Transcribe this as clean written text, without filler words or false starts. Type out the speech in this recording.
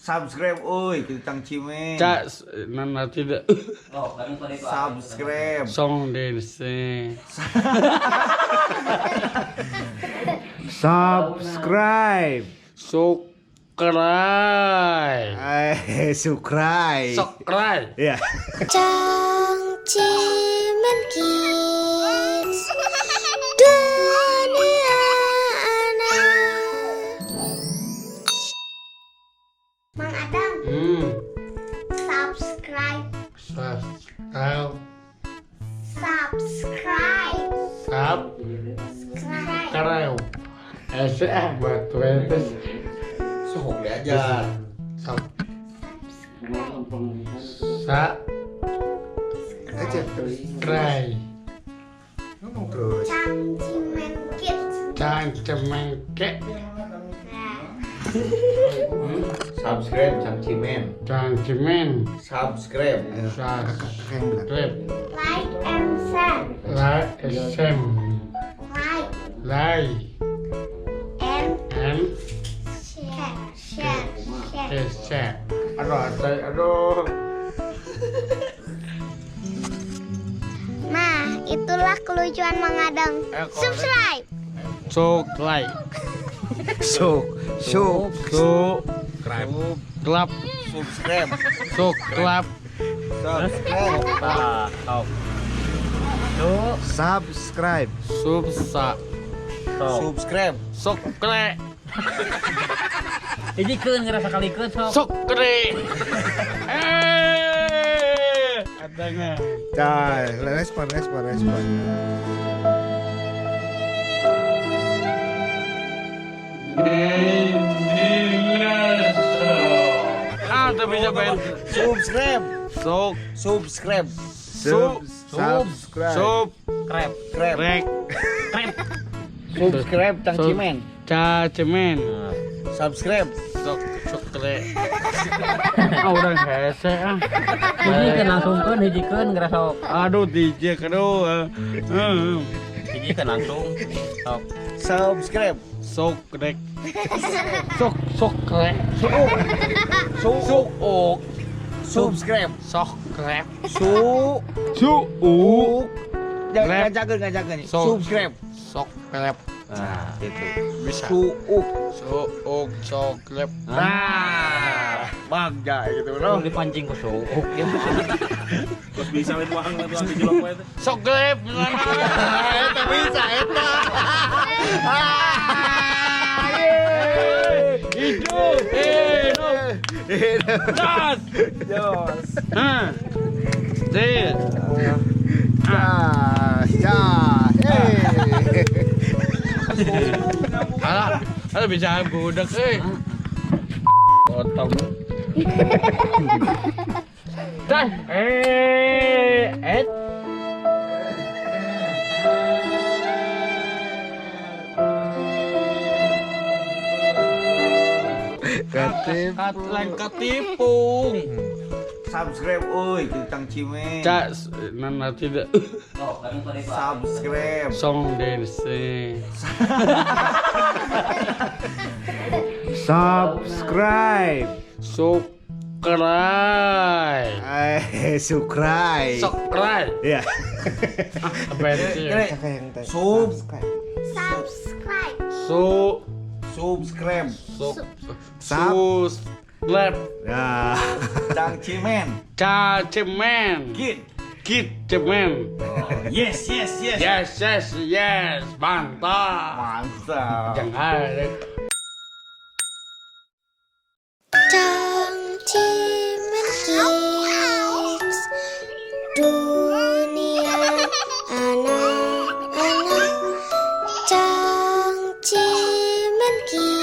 Subscribe euy kitu Cang Cimen. Cak nana tidak. Oh, Subscribe. Song dance. Subscribe. Subscribe. Subscribe. Subscribe. Ya. Cang Cimen Kids Dunia Anak. Mang Adang, subscribe. Subscribe. Subscribe. Subscribe. S ah buat tuh. Sok diajar. Sub. Sa. Aja. Cry. Ngomong terus. Cang Cimen Kids. Cang Cimen Kids. Subscribe Cang Cimen. Cang Cimen. Subscribe. Subscribe. Like and share. Like and share. Like Like and and share. Share. Share. share. Aduh, aduh. Nah, itulah kelucuan Mang Adang. Subscribe. Subscribe. Suk, suk. Su. Klap. Subscribe. Subscribe. Subscribe. Subscribe. Subsa. Subscribe. Subscribe. Hijikeun ngerasa kalikeun sok. Subscribe. Eh, katanya. Dah, respon, respon, respon. Ah, tuh bisa main. Subscribe. Sok. Subscribe. Sub. Subscribe. Sub. Krep. Krep. Rek. Krep. Subscribe Cang Cimen. Ca Cimen. Subscribe. Sok sok. Ah, udah hese ah. Hijikeun langsungkeun hijikeun ngerasa. Aduh, DJ aduh. Hijikeun langsung. Sok. Subscribe. Sok rek. Sok sok rek. Sok. Sok ok. Subscribe. Sok rek. Su. Su u. Jangan ngajakeun ngajakeun. Subscribe. Sok rek. Nah, itu. Bisa. Suuk. Sok ok sok rek. Nah, bangga gitu bro. Dipancing ku sok. Terus bisa main uang tuang di jelok itu. Sok rek. Eta bisa eta. Hidup. Hidup. Das. Jos. Hah. This. Ya, ya. Hey. Alah, alah bisa budak eh. Potong. Dah, eh, eh. Katip. Lain ketipung. Subscribe euy kitu Cang Cimen. Cak, nana tidak. Subscribe. Song dance. Subscribe. Subscribe. Subscribe. Subscribe. Ya. Apa itu? Sub. Subscribe. Su. Subscribe. Sub. Subscribe. Ya. Cang Cimen. Ca Cimen. Kid. Kid Cimen. Yes, yes, yes. Yes, yes, yes. Mantap. Mantap. Jangan. Cang Cimen Kids Dunia Anak-anak. Cang Cimen Kids.